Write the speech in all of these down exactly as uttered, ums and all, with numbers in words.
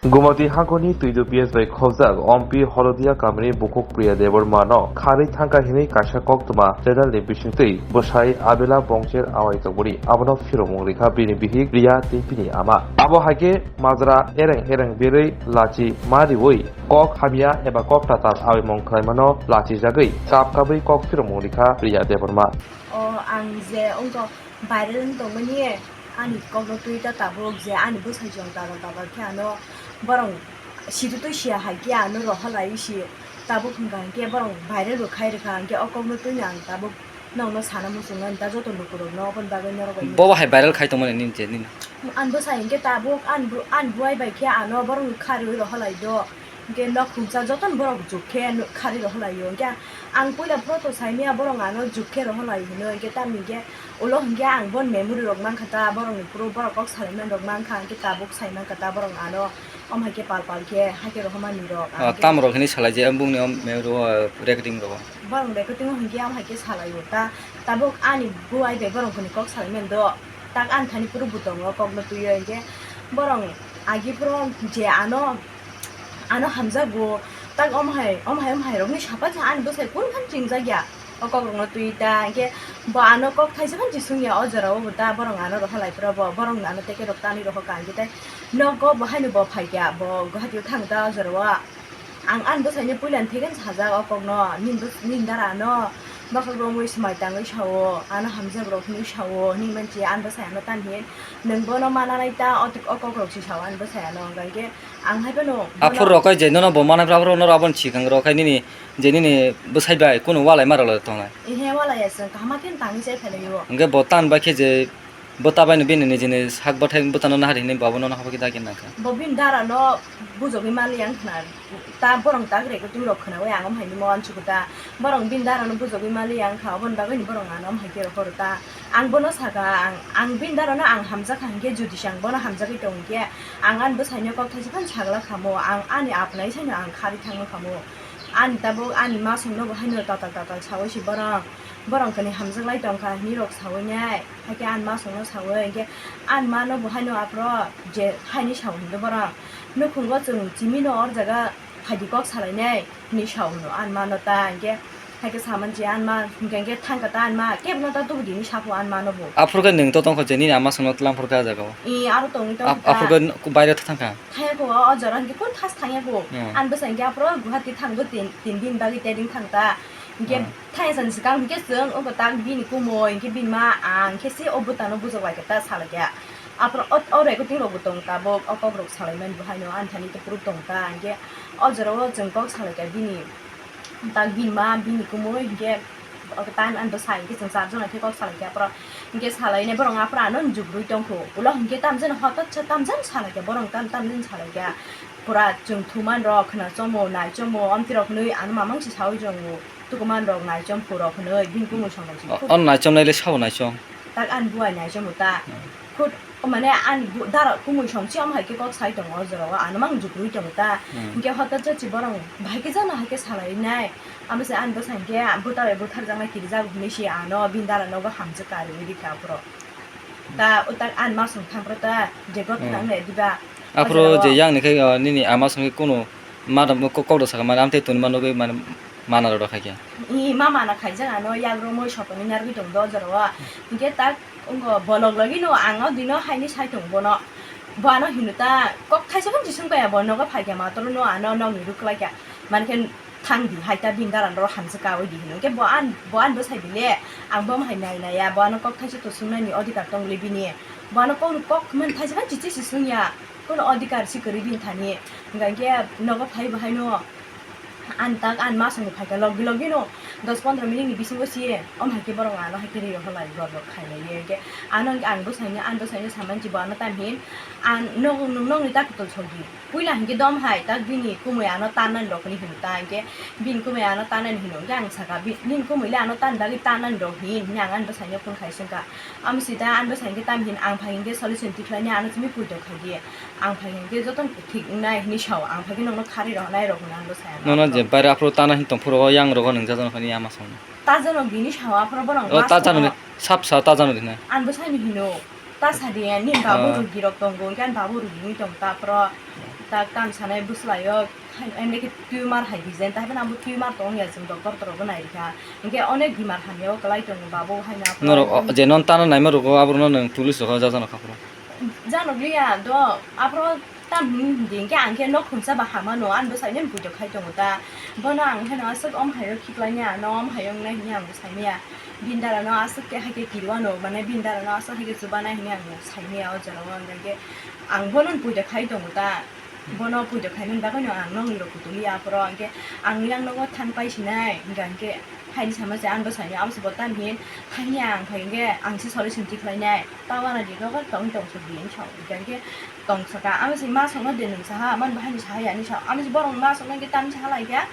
Gumati hangkoni Twidu P S bai khobjak Ompi Holodia kamini bukhuk Priya Debbarma no kharwi thangkha hinwi kaisa koktwma channel ni bisingtwi bwsai Abela Bongcher awai tongmani abono phiromung rikha bini bihik Priya tei bini ama. Abo hai khe majra ereng ereng berwi lachi ma riwi kok hamya eba kok tatal awimung khlaimano lachijagwi kap kabwi kok phiromung rikha Priya Debbarma. O ang je wngkha viral wng tongmani ani kokno twi ta tabuk je ani bwsai chwng tabal tabal khe ano borok sititwi siya hai khe ano rohor lai si tabuk hwnkha hwnkhe borok viral bo khai rwkha hwnkhe o kokno twino ang tabuk nokno sana muchungo ta joto lukurokno oboni bagwi norok bai. Bobo hai viral khai tongmani nini je nini. Ani bwsai hwnkhe tabuk ani bu-, ani buai bai khe ano borokni kha rwui rohor lai do. Hwnkhe nok khungsa jotono borok juk khe kharwi rohor lai o. Hwnkhe ang puila photo saimaya borok ano juk khe rohor lai hino. Hwnkhe tamni hwnkhe ulo hwnkhe ang bon memory rok mankha ta borokni phuru borok kok salaimani rok mankha hwnkhe tabuk sai mankha ta borok ano om hai khe pal pal khe hai khe rohormani rok. Ah, tam rok hini salai je bungni om memory o recording rok. Borok recording o hwnkhe am hai khe salai o ta tabuk ani buai bai borok hwnwi kok salaimani do. Tak ani thani phuru bo tongo kokno twiwi hwnkhe borok agi phuru je ano ano hamjago, tak omo hai, omo hai, omo hai rokni sapai khe ani bwsai kunu phano chingjakya. O kokrokno twi ta, hwnkhe bo ano kok thaisa phano chisung ya o jorao bo ta, borok ano rohor lai phuru bo, borok ano teke rok tanwi rohor ka, hwnkhe tei nogo bo haino bo phaikya, bo Guwahati o thang ta o jorao. Ang ani bwsaino puilani theke sajak o kokno, nini bwsa-, nini dara ano bakhok romwi swmai tangwi sao, ano hamjak rok hinwi sao, hinwi manchi ani bwsai ano tamni nwng bono mananai ta, o, o kokrok si sao ani bwsai ano, hwnkhe ang hai phano bono. Aphuru rok je nono bo manai phuru aphuru norok aboni swkang rok hai nini je nini bwsai bai kunu walai ma rwlai tongnai. Ehe, walai ya chwng kaham khe tangwi chai phailai o. Hwnkhe bo tan bai khe je bo ta bai no bini nijini sak bwthai bwtano nahar hinwi bo abono nahar khe dagi nangkha. Bo bini dara no bujogwi mali ang khna ta borok tak recording rok khnawi ang om hai ni mo ansukha ta borok bini dara no bujogwi mali ang kha oboni bagwi ni borok ano om hai khe rok horo ta ang bono saka ang, ang bini dara no ang hamjak kha hinkhe jodi se ang bono hamjagwi tong hinkhe ang ani bwsai no kok thaisa phano sagla khamo ang ani apnai sai no ang kharwi thangma khamo. Ani tabuk ani masong no bo haino tatal tatal sawi si borok, borok kani hamjak lai tong kha hinwi rok sawi nai, hakhe ani masong no sawi hinkhe ani ma no bo haino aphuru je haini sao hinkhe borok nukhungo chwng chimi no or jaga phaidi kok salai nai hinwi sao hino ani ma no ta hinkhe, hakhe saman si ani ma hinkhe hinkhe thang kha ta ani ma kebo no ta tubu di hinwi sakho ani ma no bo. Aphuru khe nwng to tong kha je nini ama song no tlang phuru khe ah jaga o. I aro tongwi tong kha ta. Aphuru khe baire thang kha. Thangya kho, o jora hwnkhe kunu thas thangya kho. Hmm. Ani bwsai hwnkhe aphuru Guwahati thango tin, tin din bagwi teding thang ta. Hwnkhe hmm, thangya sani swkang hwnkhe chwng obo tak bini kumui, hwnkhe bini ma, ang hwnkhe se o bwtano bujok lai khe ta salai kha. Aphuru o, o recording rok bo tong tabuk, o kok rok salai mani bo haino ani thani khe phuru tong ta. Hwnkhe o jora o chwng kok salai kha bini. Tak bini ma, bini kumui, hwnkhe o tan ani bwsai, hwnkhe chwng char jona khe kok salai kha, aphuru hwnkhe salai nai borok aphuru ano njuk rwi tong kho. Ulo hwnkhe tamjani hotot sa tamjani salai kha, borok tam tamjani salai kha. Pura chwng thuman rok khna chomo, nai chomo, omtwi rok hwnwi ano mamang se saui tongo. Tukuman rok nai chom phu rok hwnwi, bini kumui song rok se. O, o nai chom nai le sao nai chom? Tak ani buai nai chomo ta. Hmm. Khut, o mane ani bu-, dara kumui song si omo hai khe kok sai tongo o jora o, ano mang jukrui tongo ta. Hmm. Hwnkhe hotot jot si borok bahai khe jana hai khe salai nai. Amo se ani bwsa hwnkhe bwta bai butharjaknai kirijak hwnwi se ano bini dara nogo hamjwk ka rwui rikha aphuru. Ta o tak ani masong thangphru ta je gotha hmm, nang le diba. Aphuru o jora o je yang ni khe, o, nini ama song khe kunu madam ko-, kok rok sakha mane amtwi tongma nugwi mane mana rok khai khe. I ma mana khaijak ano yak romwi sotoni narwgwi tong do o jora o. Hwnkhe tak Wngkha, bolok logi no ang o dino haini sai tongo bono. Bo ano hino ta, kok thaisa phano chisung kaya bo nogo phai kha matoro no ano nokni ruk lai kha. Mani khe thang di hai ta bini dalan ro hamjak ka oi di hino. Hwnkhe bo an, bo an bwsai bile, ang bo hai nai nai ya, bo ano kok thaisa to sung nani odhikar tong le bini. Bo ano kok, kok man thaisa phano chichi chisung ya, kono odhikar si kwrwi bini thani. Hwnkha hwnkhe nogo phai bo haino. Ani tak ani masongni phaikha logi logi no dos pondro minute ni bisingo siye, om hai khe borok ano hai khe rio halai borok khailaiye, hwnkhe ano hwnkhe ang bwsaino, ani bwsaino samansi bo ano tam hin, ang nok, nwng nokni ta kwtal sogdi, puila hinkhe dom hai tak bini kumui ano tannani rok hinwi hino ta, hinkhe bini kumui ano tannani hino, hinkhe ang sakha, bi-, nini kumui le ano tan bagwi tannani rok hin, hinwi ang ani bwsaino phone khai swngkha. Amo sita ani bwsai hwnkhe tam hin ang phai hwnkhe solution tikhlaini ano simi puito khaidi. Ang phai hwnkhe jotono thik wngnai hinwi sao. Ang phai khe nokno kharwi rohornai rok hwnwi ang bwsai ano. Nono je baire aphuru tana hin tongphuru o yang rogo nwngjak jano hinwi ama sao. Ta jano bini sao aphuru bono. O ta jano ni sap sa ta jano dinai. Ang bwsai ni hino. Ta sadi, nini babu Ah. rugi rok tongo, hwnkhe ani babu rugi wngwi tongo ta aphro. Ta kam sanai bwswlaio, hai, hai, tumor hai dijen, ta haino abo tumor tong ya, chwng doctor rokbo nai rikha. Hwnkhe onek bimar hamya o kwlai tongo babu haino aphro. Norok o, je non tano naima rogo, aborno nwng police rogo jajanok aphro. Janok liya do, aphro tam hwn di, hwnkhe ang khe nok khungsa ba hamano, ani bwsai nini puito khai tongo ta. Bono ang haino aswk om haio khiklai maya, ano om haio wngnai hwnwi ang bo sai maya. Bini dara no aswk khe hai khe kiri wano, mane bini dara no aswk hai khe chubanai hwnwi ang sai maya o jora o, hwnkhe ang bono puito khai tongo ta, bono puito khaimani bagwi no ang nokni rok kutuli aphro, hwnkhe ang yang nogo thang pai sinai, hwnkhe haini sama se ang bwsai no abo se bo tam hin thangya ang phai hwnkhe ang se solution tikhlai nai, ta wana di nogo tong tong se di wng sa hwnkhe. Tong saka, amo se masongno de nwng saha, man bahai ni sahaya ni sa, amo se borok masongno hwnkhe tamni saha lai kha,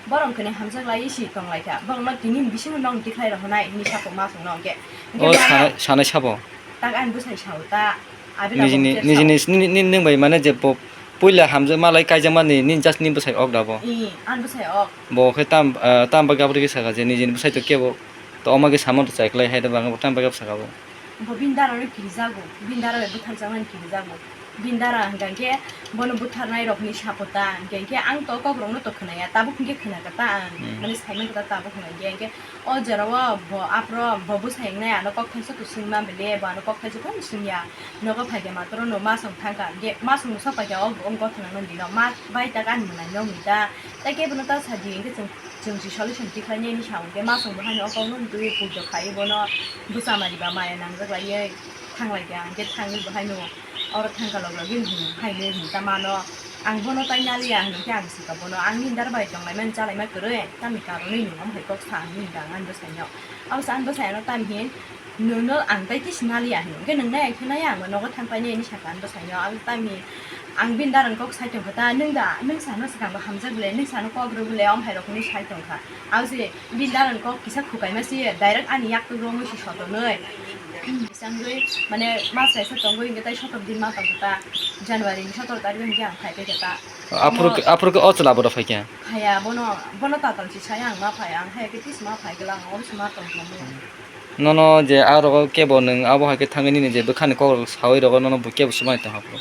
borok hwnkhe hamjak lai si tong lai kha, borok no tini ni bisingo nong tikhlai rw hwnai hinwi sako masongno hwnkhe. Hwnkhe O bana sanai, sanai sabo? Tak ani bwsai sao ta, abina Nijini, bongchar nijini, sao. Nini, nini nwng bai mane je bo puila hamjak malai kaijak mani, nini just nini bwsai ok da bo? I, ani bwsai ok. Bo khe tam, ah, tam bagwi aboni khe saka je nijini bwsai to kebo to oma khe samung to chai klai hai da bang bo tam bagwi saka bo. Bo bini dara no kirijago, bini dara bai butharjaknani kirijago. Bini dara hwnkha khe bono butharnai rokni sapota, hwnkha khe ang to kok rokno to khwnaya, tabuk hwnkhe khwnakha ta ang, Hmm. mane saimankha ta tabuk hwnwi khe, hwnkhe o jora o bo aphro bo bwsai wngnai ano kok thaisa to swngma bele, bo ano kok thaisa phano swngya, nogo phaikhe matwrwno masong thangkha, hwnkhe masong sok paikha o, o gotha nangmani dino ma bai ta ani mwnaino hwnwi ta, tei khe bono ta sadi hwnkhe chwng. Chwng si solution tikhlai nai ni sa hwnkhe masong bo haino o kokno twiwi puitok khai bono bwsa mari ba maya nangjak laiwi thang lai kha, hwnkhe thangwi bo haino oro thang kha log logwi hwn haino hwn ta mano. Ang bono tai naliya hwnkhe ang sika bono, ang nini dara bai tong lai mani cha lai ma kwrwi, tamni karonwi nwng omo hai kok sa hwnwi hwnkha ang ani bwsai no. Abo se ani bwsai ano tam hin. Nwngno ang tei khe sinaliya hino, hwnkhe nwng nai khe nai ang nogo thang painai hinwi sakha ang bwsaino. Ang tamni ang bini darani kok sai tongkha ta, nwng da, nwng sano swkang bo hamjak bwle, nwng sano kok rw bwle, omo hai rok hinwi sai tongkha. Ang se bini darani kok kisa khukaima se direct ani yak twi romwi se sotonwi. Bisingtwi mane mas kaisa tongwi hwnkhe tei sotor din ma tongkha ta, January ni sotor tarik hwnkhe ang phai paikha ta. Aphuru khe, aphuru khe o chwla bodo phaikha? Phaiya, bono, bono tatal se sai ang ma phai, ang hai khe tisa ma phai glak, ang oro se ma tongkha. Nono je aro kebo nwng abo hai khe thangwi nini je bwkhani kok rok sawi rogo nono bo kebo swmai tong aphuru.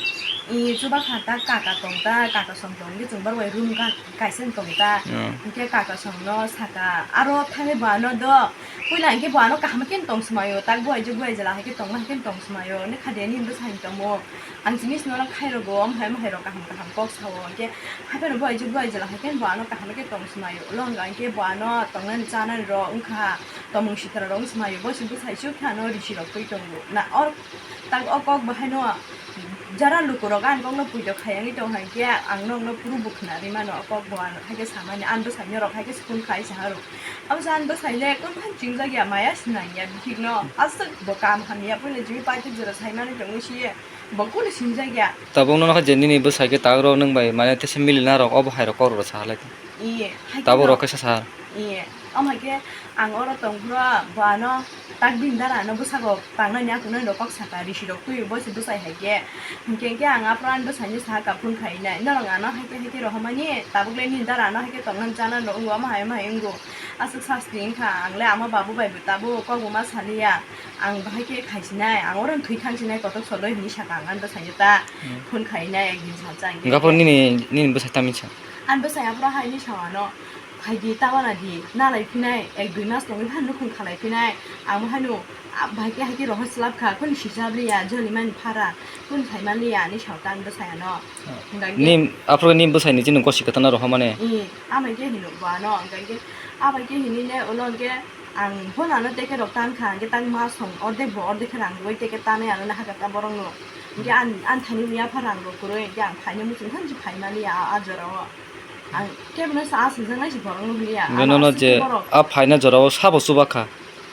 I chuba kha ta kaka tong ta, kaka song tong hwnkhe chwng borok bai room ka-, kaisa tong ta. Hmm. Hwnkhe kaka song no saka aro thangwi bo ano do. Puila hwnkhe bo ano kaham khe tong swmai o, tak bo aijak bo aijala hai khe tong hai khe tong swmai o. Hwnkhe kha de nini bwsa hai tongmo. Ang chini sino no khai rogo, omo hai omo hai rok kaham kaham kok sao. Hwnkhe hai phano bo aijak bo aijala hai khe bo ano kaham khe tong swmai o. Ulo hwnkha hwnkhe bo ano tongnani chanani rok wngkha. Tomung sitra rok wng swmai o, bo se bwsai suk khe ano risi rok twi tongo. Na or tak o kok bo haino jara luku rok ang kok no puitok khai wngwi tong hai khe ang nok no phuru bo khna ri mano o kok bo ano hai khe samani ang bwsai norok hai khe spoon khai sa aro. Abo se ang bwsai le kok khan chingjak ya maya sinang ya bihik no aswk bo kam hamya puila jimi paithak jora sai mani tongwi si ye bo kunu singjak ya. Tabuk no nokha je nini bwsai khe tak rok nwng bai mane tesa mili na rok obo hai rok kok rok sa halai. Iye, hai Tabuk khe rok khe sa sar. Iye, omo hai khe ang oro tong phuru bo ano tak bini dara ano bwsako tangnani akunani rok kok saka risi rok twi bo se bwsai hai khe. Hinkhe hinkhe ang aphuru ani bwsai ni saka phone khai nai. Norok ano hai khe hai khe rohormani tabuk le nini dara ano hai khe tongnani chanani rok wngo omo hai omo hai wngo. Aswk sasti wngkha ang le ama babu bai bo tabuk kok bo ma saliya. Ang bahai khe khai sinai, ang oro thwi thang sinai kotok soloi hinwi saka ang ani bwsai no ta. Hmm. Phone khai nai ekdin salsa ang khe. Hinkhe aphuru nini, nini bwsai tamni sa? Ani bwsai aphuru hai ni sa ano. Phaidi ta wana di, nalai phinai, ek dui mas tongwi phano nukhung khalai phinai. Ang bo haino, ah, bahai khe hai khe rohor slap kha, khoni sijab liya, joli mani phara, khoni khai man liya, ani sao ta ani bwsai ano. Hwnkha khe Nim, aphuru ni bwsai ni chini gosi kwthana rohor mane? I, amai khe hino bo ano, hwnkha khe abai khe hini le ulo hwnkhe ang bono ano teke rok tan kha, hwnkhe tak ma song ordek bo ordek khe rang rwui teke tanai ano nahaka ta borok no. Hwnkhe an, an thani mia pha rang rok kwrwi, hwnkhe ang phaino muchung thanchi phai man liya a, a jora o. Ang kebono sa aswkjaknai se borokno hwnliya. Hwnkhe ano nono aswk je borok a phaina jorao sabo chuba kha,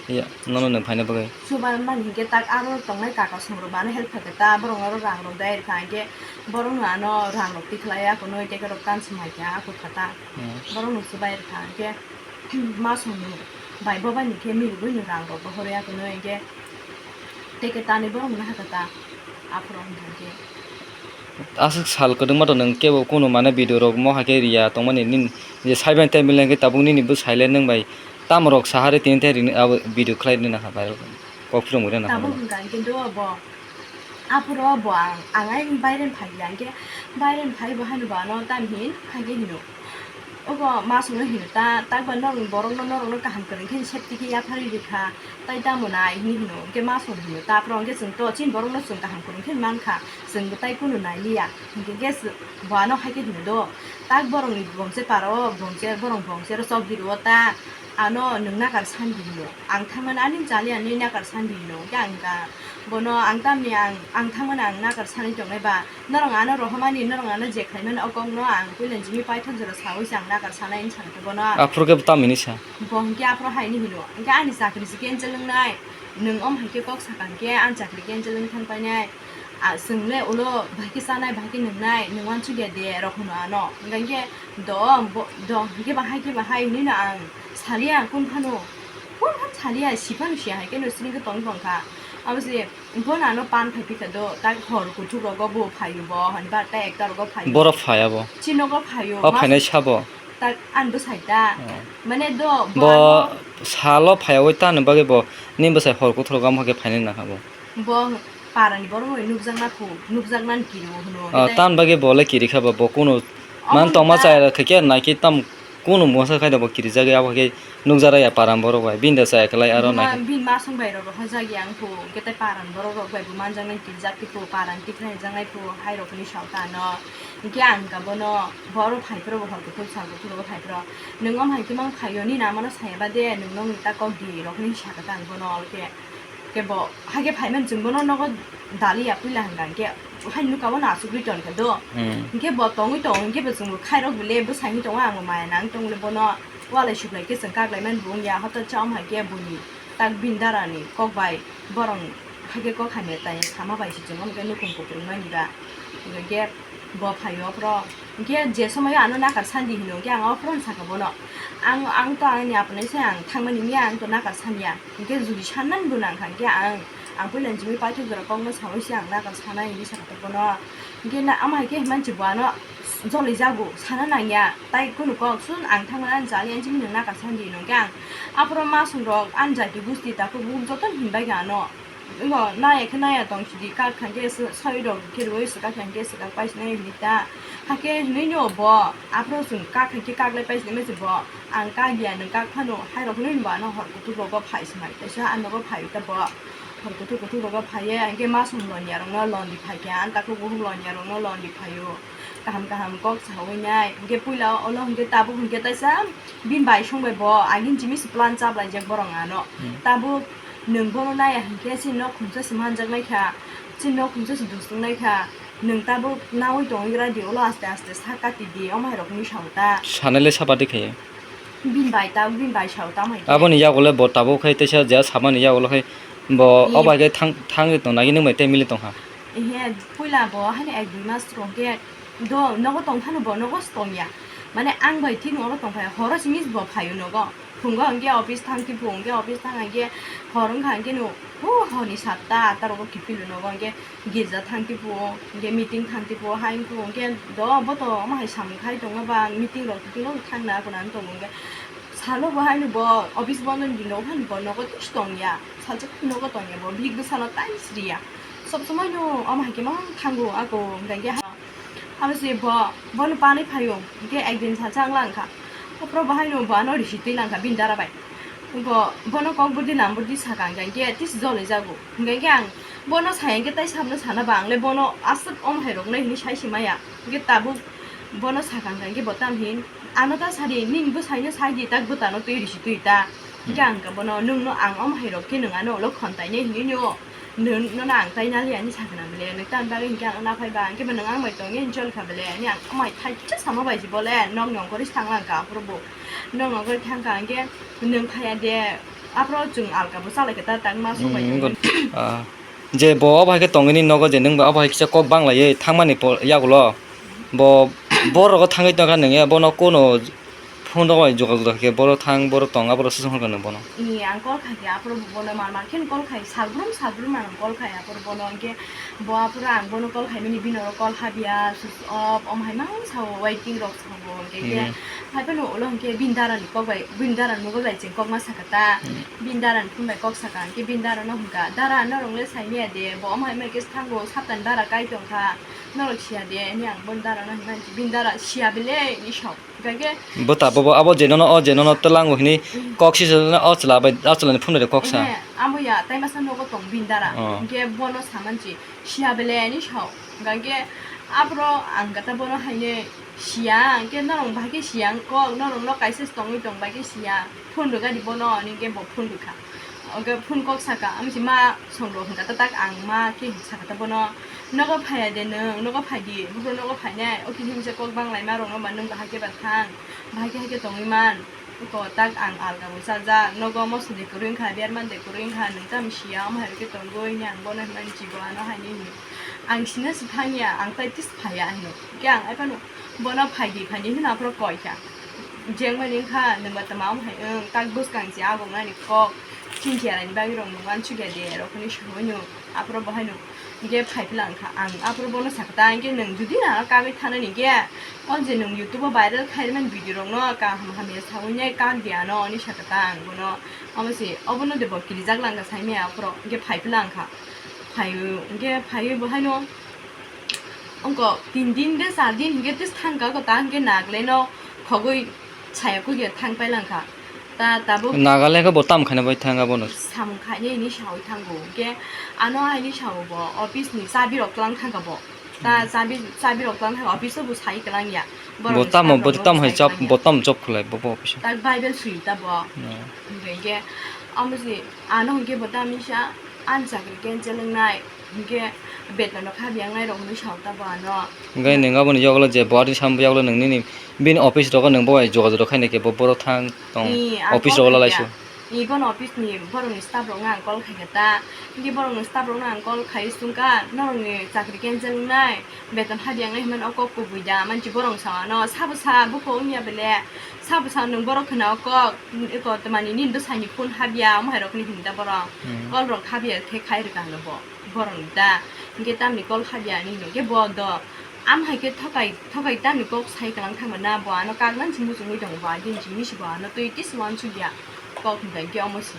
ya, nono nwng phaina bagwi? Chuba mani hinkhe tak aro tongnai kaka songrok bo ano help kha khe ta, borokno aro rang rok dai rwkha, hinkhe borokno ano rang rok tikhlai ya, kunui teke rok tan swmai kha, aphuru kha ta. Hmm. Borokno chubai rwkha, hinkhe masongni bai bobaini khe milibwino rang rok bo horya kunui, hinkhe teke tanwi borokno hakha ta, aphuru wngkha khe. Aswk sal kwdwkma to nwng kebo kunu mane video rok mo hai khe riya tongmani nini je saibai tei mile hwnkhe tabuk nini bwsai le nwng bai tamo rok saha re tini tei rini abo video khlai rina ha viral kok philung rina ha Tabuk mane. Hwnkha hwnkhe do bo Aphuru bo ang, ang ayang baireni phaiya, hwnkhe baireni phai bo haino bo ano tamni hin, haikhe hino. Ogo masongno hino ta, takba norokni borokno, norokno kaham kwrwng khe safety khe yapharwi rwkha, tai tamo nai hinwi hino, hwnkhe masong hino ta, aphuru hwnkhe chwngto chini borokno chwng kaham kwrwng khe mankha, chwngbo tai kunu nailiya, hwnkhe khe bo ano haikhe hino do, tak borokni bongse paro, bongse, borok bongse ro chokdi rwo ta, ano nwng nakar sandi hino, ang thangmani ani chali ani nakar sandi hino, hwnkhe ang ka, Bono ang tamni ang, ang thangmani ang nakar sanwi tongnai ba, norok ano rohormani, norok ano je khlaimani o kokno ang puila jimi paithak jora sawi se ang nakar sanai wngwi sakha bono. Aphuru khe tamni sa? Bo hwnkhe aphuru haini hino, hwnkhe ani chakri se cancel wngnai, nwng om hai khe kok sakha hwnkhe ani chakri cancel wng thang painai, a, chwng le ulo bahai khe chanai, bahai khe nwngnai, nwng uansukya de rok hwno ano, hwnkhe do, bo, do, hwnkhe bahai khe bahai hinwi no ang saliya, kung phano, kung phano saliya, si phano siya hai khe no sini khe tong tong kha, abo se. Bono ano pan phai phikha do, tak hor kuthuk rogo bo phaio bo, hwnba tak ekta rogo phaio. Borok phai abo. Chini nogo phaio. O phainai sabo. Tak ani bwsai ta. Oh. Mane do, bo Bo ano salo phaiwi tani bagwi bo ni bwsai hor kuthuk rogo amhake phainai nangkha bo. Bo parani borok bai nukjakna khu, nukjaknani kiri o hwno. Oh, Hwnkhe tai tan bagwi bo le kiri kha bo, bo kunu Omo man tongma wngkha. Chaya khe khe nai khe tam Kunu mungsa khai da bo kirijak ya, abo khe nukjak ya paran borok bai. Bini da chaya kwlai aro Buma, nai. Bini masong bai rok rohorjak ya wngkhu, hwnkhe tei paran borok rok bai bo manjaknai kirijak tei phu, paran tikna hijaknai phu, hai rok ni sao ta no. Hwnkhe ang ka bono, borok phai phuru bo hor kuthuk sal kuthuk rogo phai phuru. Nwng om hai khe mang phaio, nini amano saya ba de, nwng nokni ta kok di rok hinwi sakha ta ang bono, hwnkhe. Khe bo, hai khe phaimani chwng bono nogo daliya puila hwnka hwnkhe, hai nuka bono achugwi tongkha do. Hmm. Hwnkhe bo tongwi tongo, hwnkhe bo chwngbo khairok bole bwsangwi tongo, angbo maya nang tongole bono walai suklai khe chwng kaklaimani bo wngya, hoto cha om hai khe boni tak bini darani kok bai borok hai khe kok hamya taya sama bai se chwng omo khe nukhung kupulung mani ba. Hwnkhe Bo phaio aphro. Hwnkhe je somoio ano nakar sandi hino, hwnkhe ang aphro sakha bono. Ang, ang to ani apnai se ang thangmani wngya, ang to nakar sanya. Hwnkhe judi sanmani bo nangkha, hwnkhe ang, ang puila jimui paithak jora kokno saui se ang nakar sanai hinwi sakha bono. Hwnkhe na, ama hai khe manchi bo ano jolijago, sana nangya. Tai kunu kok sun ang thangmani ani chali ani chimino nakar sandi hino, hwnkhe ang aphro masong rok ani jati gusti takhuk bukhuk jotono hinbai kha ano. Wngo, naya khe naya tong sidi, kak kha khe swi-, soi rok khe rwui swkak kha khe swkak pai sinai hwnwi ta. Hakhe hwnwi no bo, aphuru chwng kak kha khe kak lai pai sinai se bo, ang kak ya, nwng kak phano, hai rok hwnwi bo ano hor kuthuk rogo phai se mai, teisa ang nogo phai ta bo, hor kuthuk kuthuk rogo phai ye, hwnkhe masong lonya rokno londi phai khe, ang takhuk bukhuk lonya rokno londi phai o. Kaham kaham kok saui nai. Hwnkhe puila olo hwnkhe tabuk hwnkhe taisa bini bai song bai bo agini jimit se plan chaplaijak borok ano. Hmm. Tabuk nwng bono naiya hwnkhe chini nok khungsa se manjaknai kha. Chini nok khungsa se dusung nai kha. Nwng tabuk naui tongwi gra di, olo aste aste sa kati di, omo hai rok hinwi sao ta. Sanai le sapa de khe? Bini bai tabuk bini bai sao tamo hai khe. Aboni yago le bo tabuk khai teisa ja samani yago le khai bo. Ye. O bai khe thang, thangwi tong nai nung bai tei mili tong kha. Ehe, puila bo haino ek dui mas rok khe do nogo tong phano bo nogo se tong ya. Mane ang bai thik nogo tong phai, horo simi bo phaio nogo. Phungo hwnkhe office thang, thik phung hwnkhe office thang hwnkhe hor wngkha hwnkhe no, hu, horni satta atta rogo kiphilwi nogo hwnkhe girja thang, thik phung hwnkhe meeting thang, thik phung hai wngkhe do bo to omo hai samung khai tongma ba meeting rok kiphilwi thang na, kunani tongo hwnkhe salo bo haino bo office bondo ni dino bo nogo tong ya, salsa nogo tong ya bo, bihik bwsano time sri ya. Sob somoi no omo hai khe mang thango ako, hwnkhe ha-, abo se bo, bono panwi phaio, hwnkhe ekdin salsa wng lang kha. Aphuru bo haino bo ano risi twi lang kha bini dara bai. Bo, bono kok burdi nam burdi sakha, hwnkhe tis joli jago. Hwnkhe ang bono sai hwnkhe tai sabno sana ba, ang le bono aswk omo hai rok nai hinwi sai se maya. Hwnkhe tabuk bono sakha, hwnkhe bo tam hin, ano ta sadi, nini bwsaino sai di, tak bwtano twi risi twi ta. Hwnkhe ang khe bono, nwng no ang omo hai rok khe nwng ano ulo khontai nai hinwi no. Nwng nono ang tai naliya hinwi sakha na bele, nwng tamni bagwi hinkhe ang na phai ba, hinkhe bo nwng ang bai tongwi enjoy kha bele, ani ang amai thaisa sama bai se bole, nok nongkhorwi thang lang kha, aphuru bo nok nongkhorwi thang kha, hinkhe nwng phaiya de, aphuru chwng alka bo chalai kha ta, tangma sok bai Hmm, tongwi. Good. Ah, je bo obo hai khe tongwi ni nogo, je nwng bai obo hai kisa kok bang laiwi thangmani po-, yagulo, bo, borok o thangwi tongkha, nwng ya bono kuno Phone rok bai jogajog khe, boro thang, boro tong, aborok swsong hwnka nang bono. Ni ang call khai khe, aphuru bono mar mar khe call khai, salbrum salbrum ang call khai, aphuru bono hwnkhe bo aphuru ang bono call khai mani bini oro call habya, switch off, omo hai mang sao, waiting rok sao, hwnkhe khe Hmm. hai phano ulo hwnkhe bini dara ni kok bai, bini dara ni mobile bai chwng kok ma sakha ta, Hmm. bini dara ni phone bai kok sakha, hwnkhe bini dara no hwnkha, "Dara, norok le sai manya de, bo omo hai mai khe thango, saptani dara kai tongkha, norok siya de," hwnwi ang bono dara no hwnka, bini dara siya bele hinwi sao. Hwnkhe Bwta bobo abo je nono, o je nono twlango hwnwi Hmm. kok sisana o chwla bai, o chwlani phone bai kok sa. Ehe, amo ya, tai masa nogo tong bini dara. Oh. Hwnkhe bono samansi, "Siya bele," hinwi sao. Hwnkhe aphuru ang kata bono haino siya, hwnkhe norok bahai khe siya wng kok, norok no kaisa se tongwi tong bai khe siya. Phone rwgadi bono, hwnwi khe bo phone rwkha. Hwnkhe phone kok saka, amo se ma songrok hwnkha ta tak ang ma khe sakha ta bono, "Nogo phaiya de nwng, nogo phai di, buphuru nogo phainai, o khe himse kok bang laima rok no ba nwng bahai khe ba thang, bahai khe hai khe tongwi man, oko tak ang alga bo chajak, nogo omo se de kwrwi wngkha, berman de kwrwi wngkha, nwng tamo siya, omo hai rok khe tongwi," hwnwi ang bono hwnmani chibo ano haino hino. Ang sino se thangya, ang tai tisa phaiya hino. Hwnkhe ang ai phano bono phai di, phai di hino aphuru koi kha. Jengmani wngkha, nwng ba tama omo hai wng, tak bwskang se aguk nani kok, chini cheraini bagwi rok nwng uansukya de, rok hwnwi sawi no. Aphuru bo haino hwnkhe phai phila wngkha. Ang aphuru bono sakha ta, hwnkhe nwng judi ano kagwi thanani hwnkhe, o je nwng YouTube o viral khaimani video rokno kaham hamya sawi nai kak di ano, hwnwi sakha ta ang bono. Omo se, obono de bo kirijak langkha saimaya aphuru, hwnkhe phai phila wngkha. Phaiwi, hwnkhe phaiwi bo haino wngkha tin din de char din hwnkhe tei thangkha, ta hwnkhe Nagaland o khogwi saya kukya thang pailangkha. Ta tabuk Nagaland khe bo tam khaina bai thang abono. Samung khainai hinwi sawi thango. Hwnkhe ano haini sao bo office ni chabi rok twlang thangkha bo. Ta Hmm. chabi, chabi rok twlang thangkha, office o bo sai twlang ya. Borok Bo ni tamo, staff bo rok no tam bo hai sai job, twlang ya. Bo tam job khwlai bo, bo office o. Tak Bible sui ta bo. Hmm. Hwnkhe, hwnkhe amo se ano hwnkhe bo tam misa ani chakri cancel wngnai. Hwnkhe beton rok habya wngnai rok hwnwi sao ta bo ano. Hwnkhe nwng aboni yagulo je bo ari sam yagulo nwng nini bini office rogo nwng bo bai jogajog rok khainai khe bo borok thang tong Ee, ang office call rogo khaikha. Lalaisu. Ee, bono office ni borok ni staff rok no ang call khaikha ta. Hwnkhe borok ni staff rok no ang call khai swngkha, "Norok ni chakri cancel wngnai, beton habya wngnai," hwnmani o kok kubui da. Manchi borok sao ano, "Sabo sa, buko wngya bele, sabo sa nwng borok khna o kok, eko tamani nini bwsai ni phone habya," omo hai rok hwnwi hwn da borok. Hmm. Call rok habya khe khai rwkha ano bo. Borok ni ta, hwnkhe tamni call habya ani hino, hwnkhe bo do, am hai khe thokai, thokai tamni kok sai kwlang thangma na, bo ano kagnan se muchungwi tongo, bo agini simi se bo ano twi kisa uansukya kok hwnkha, hwnkhe omo se.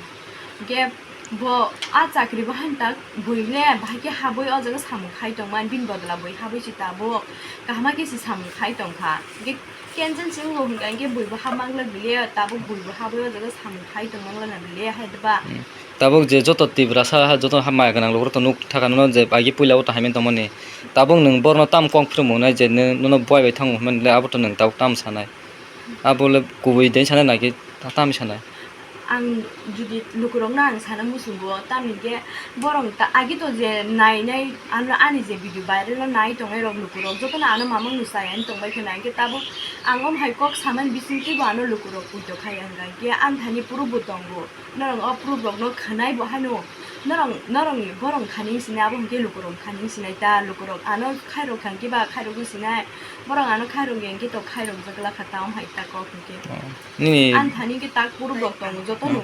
Hwnkhe bo a chakri bo haino tak bui le bahai khe habwi o jaga samung khai tongmani, bini bodol o bui habwi se tabuk kaham khe se samung khai tongkha, hwnkhe cancel se wngo hwnkha, hwnkhe bui bo hap mangla bile, tabuk bui bo habwi o jaga samung khai tongmangla na bile hai da ba. Hmm. Tabuk je joto Tiprasa ha, joto ha maya gwnang lukurok to nuk thaka nono je agi puila o to hamya tongmani. Tabuk nwng borno tam kok phirwk mwnai je nw-, nono buai bai thango hwnmani le abo to nwng tabuk tam sanai. Abo le kubui de sanai na khe ta-, tam sanai. Ang jodi lukurokno ang sana muchungo, tamni khe borok ta-, agi to je nai nai ano ani je video viral no nai tongnai rok lukurok jotono ano mamang no chai ani tongbai khe nai khe tabuk ang om hai kok samani bisingtwi bo ano lukurok puito khai ang khe ani thani proof bo tongo. Norok o proof rok no khwnai bo haino norok, norok ni borok khani wng sinai abo hwnkhe lukurok khani wng sinai ta lukurok ano khairok thang khe ba khairok wng sinai borok ano khairok yang khe to khairok jagla kha ta om hai ta kok hwnkhe. Oh. Nini Ani thani khe tak proof rok tongo joto no.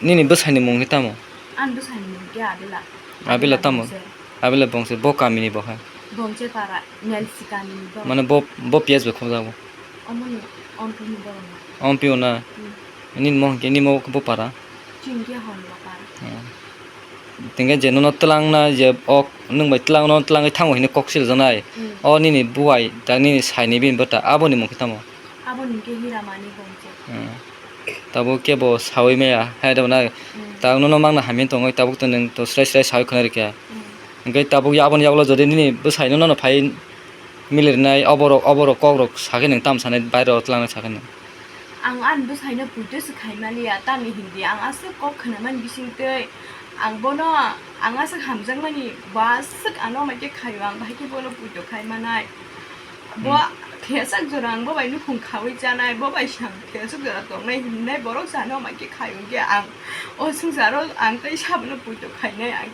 Nini bwsai ni mung khe tamo? Ani bwsai ni mung khe Abela. Abela tamo? Bongse. Abela Bongse bo kami ni bo hai? Bongse para, Nelsi kami ni bo. Mane bo, bo P S bai khobjago? Omo ni, Ompi ni borok no. Ompi o na? Hmm. Nini mo hwnkhe, nini mo bo para? Chini khe Honla para. Hmm. Tengkhe je nono twlangna je ok nwng bai twlangno twlangwi thango hwnwi kok siljaknai. Hmm. O nini buai ta nini saini bini bwta aboni mung khe tamo? Aboni hwnkhe Hiramani Bongse. Hmm. Tabuk kebo sawi maya hai rw na. Hmm. Ta nono mangna hamya tongwi tabuk to nwng to srai srai sawi khwnai rwkha. Hmm. Hwnkhe tabuk aboni yagulo jodi nini bwsaino nono phai Milirnai oborok, oborok kokrok sakhe nwng tamo sanai baireo tlangnai sakhe nwng? Ang ani bwsaino puito se khaimaliya, tamni hindi ang aswk kok khwnamani bisingtwi ang bono, ang aswk hamjakmani, bo aswk ano maikhe khaio, ang bahai khe bono puito khaimanai. Bo Hmm. thesak jora ang bo bai nukhung khaui chanai, bo bai se ang thesak jora tongnai hinwi borok se ano maikhe khaio, hwnkhe ang o swngcharo ang tei sabono puito khainai ang.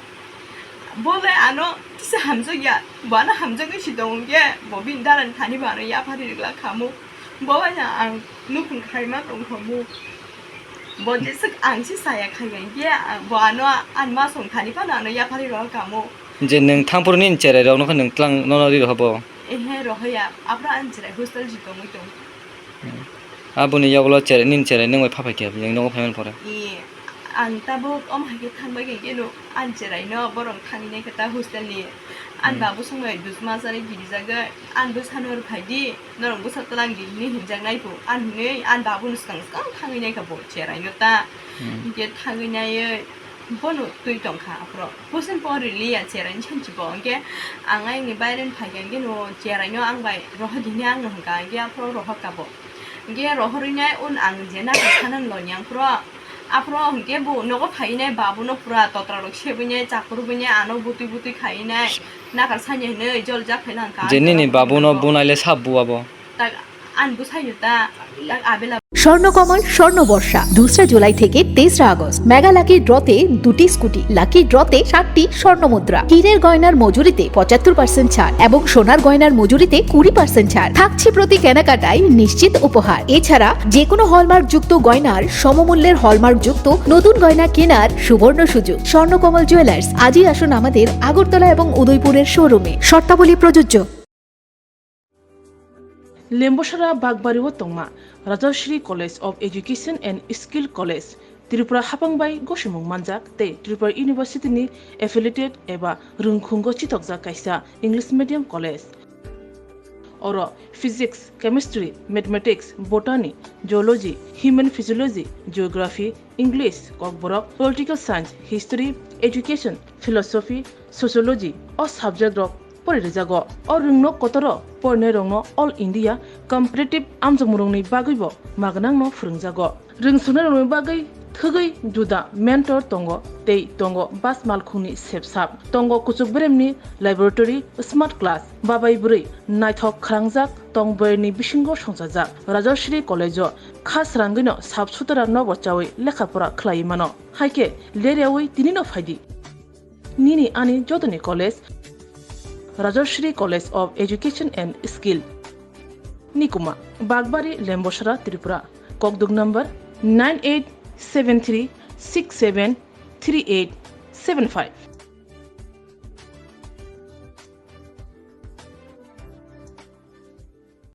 Bo le ano kisa hamjakya, bo ano hamjaknai si tongo hwnkhe, bo bini dara ni thani bo ano yaphari rwgla khamu. Bo bai ang nukhung khaima tongkha mu. Bo jeswk ang si saya khaiya, hinkhe bo ano ani ma song thani phano ano yapharwi rohor kamo. Je nwng thangphuru nini cherai rok nokha nwng tlang nono ri rohor bo? Ehe, rohoya. Aphuru ani cherai hostel si tongwi tong. Aboni yagulo cherai, nini cherai nwng bai pha phaikhe, nwng nogo phaimani pore? Ee, ang tabuk omo hai khe thangbai khe keno ani cherai no borok thangwi naikha ta hostel ni. Ani babu songbai dusma chari girijagwi, ani bwsano rw phaidi, norok bwsa twlang di hinwi hinjak nai phu. Ani hinwi ani babu no swkang swkang thangwi naikha bo cherai no ta. Hinkhe thangwi naiwi bono twi tongkha aphuru. Hostel po riliya cherai ni sanchi bo. Hinkhe ang ayangni baire ni phaikha hinkhe no cherai no ang bai rohor di hinwi ang no hwnkha, hinkhe aphuru rohor ka bo. Hinkhe rohorwi nai un ang je nakarsanani loni ang phuru. Aphuru hinkhe bo nogo phaiwi nai babu no pura totra rok sebwi nai chakurubwi nai ano butwi butwi khaiwi nai nakar sanya hinwi jol jak phai lang kha. Je nini babu no bunai le sab bua bo? Tak ani bwsai no ta, tak abela. Swarnakamal স্বর্ণ বর্ষা দুসরা জুলাই থেকে তেসরা August. Mega lucky ড্রতে দুটি scooty, lucky ড্রতে সাতটি স্বর্ণ মুদ্রা। হীরের গয়নার মজুরিতে পঁচাত্তর পার্সেন্ট ছাড় এবং সোনার গয়নার মজুরিতে কুড়ি পার্সেন্ট ছাড় থাকছে। প্রতি কেনাকাটায় নিশ্চিত উপহার। এছাড়া যে কোনো হলমার্কযুক্ত গয়নার সমমূল্যের হলমার্কযুক্ত নতুন গয়না কেনার সুবর্ণ সুযোগ। স্বর্ণকমল জুয়েলার্স, আজই আসুন আমাদের আগরতলা এবং উদয়পুরের শোরুমে। শর্তাবলী প্রযোজ্য। Lembosara Bagbario tongma Rajashri College of Education and Skill College, Tripura hapang bai gosimung manjak tei Tripura University ni affiliated eba rwngkhungo chitokjak kaisa English medium college. Oro Physics, Chemistry, Mathematics, Botany, Zoology, Human Physiology, Geography, English, Kokborok, Political Science, History, Education, Philosophy, Sociology o subject rok pori rijago. O rwngno kotoro porinai rokno All India Competitive amjokmung rokni bagwi bo magnangno phwrwngjago. Rwngsunai rokni bagwi thwgwi juda mentor tongo tei tongo bus malkhungni sepsap. Tongo kuchuk beremni laboratory, smart class, babai bwrwi naithok khwrangjak tong bwrwini bisingo songchajak. Rajashri College o kha srangwino sap sutra nobo chawi lekha pora khlaiwi mano. Haikhe leryawi tinino phaidi. Nini ani jotoni college, Rajashri College of Education and Skill. Nikuma, Bagbari, Lembosara, Tripura. Kokduk number nine eight seven three six seven three eight seven five.